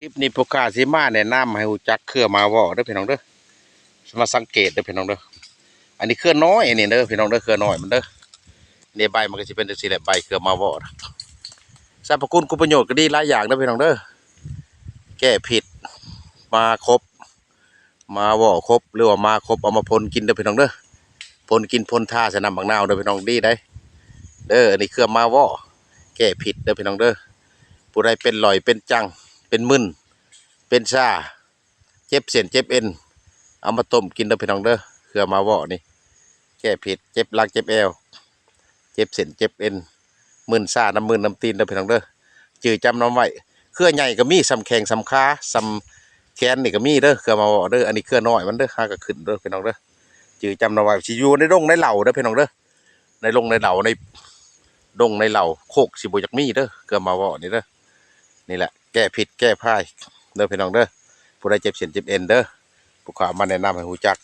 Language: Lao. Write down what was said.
ຄລິບນີ້ພວກຂ້າຊິມາແນະນຳໃຫ້ຮູ້ຈັກເຄືອມາວໍ້ເດີພີ່ນ້ອງເດີ. ມາສັງເກດເດີພີ່ນ້ອງເດີ. ອັນນີ້ເຄືອນ້ອຍອັນນີ້ເດີພີ່ນ້ອງເດີ, ເຄືອນ້ອຍມັນເດີ. ນີ້ໃບມັນກໍຊິເປັນຈັ່ງຊີ້ແຫຼະ ໃບເຄືອມາວໍ້. ສັບພະຄຸນຄຸນປະໂຫຍດກໍດີຫຼາຍຢ່າງເດີພີ່ນ້ອງເດີ. ແກ້ພິດ ມາຄົບ ມາວໍ້ຄົບ ຫຼືວ່າມາຄົບ ເອົາມາພົ່ນກິນເດີພີ່ນ້ອງເດີ. ພົ່ນກິນພົ່ນທາໃສ່ນ້ຳບັກນາວເດີພີ່ນ້ອງ ດີໄດ໋ເດີ. ອັນນີ້ເຄືອມາວໍ້ ແກ້ພິດເດີພີ່ນ້ອງເດີ. ຜູ້ໃດເປັນຫຼອຍເປັນຈັງ ເປັນມຶນ ເປັນຊາ ເຈັບເສັ້ນເຈັບເອັນ ເອົາມາຕົ້ມກິນເດີພີ່ນ້ອງເດີ. ເຄືອມາວໍ້ນີ້ ແກ້ພິດ ເຈັບຫຼັງເຈັບແອວ ເຈັບເສັ້ນເຈັບເອັນ ມື່ນຊາ ນ້ຳມືນນ້ຳຕີນເດີພີ່ນ້ອງເດີ. ຈື່ຈຳນຳໄວ້ ເຄືອໃຫຍ່ກໍມີ ສ່ຳແຂ້ງສ່ຳຂາ ສ່ຳແຂນນີ້ກໍມີເດີ ເຄືອມາວໍ້ເດີ. ອັນນີ້ເຄືອນ້ອຍມັນເດີ ຫາກໍຂຶ້ນເດີພີ່ນ້ອງເດີ. ຈື່ຈຳນຳໄວ້ ຊິຢູ່ໃນດົງໃນເຫຼົ່າເດີພີ່ນ້ອງເດີ. ໃນດົງໃນເຫຼົ່າ ໃນດົງໃນເຫຼົ່າໂຄກຊິບໍ່ຢາກມີເດີ ເຄືອມາວໍ້ນີ້ເດີ. ນີ້ແຫຼະ ແກ້ພິດແກ້ພາຍເດີພີ່ນ້ອງເດີ. ຜູ້ໃດເຈັບເສັ້ນເຈັບເອັນເດີ ພວກຂ້າມາແນະນຳໃຫ້ຮູ້ຈັກ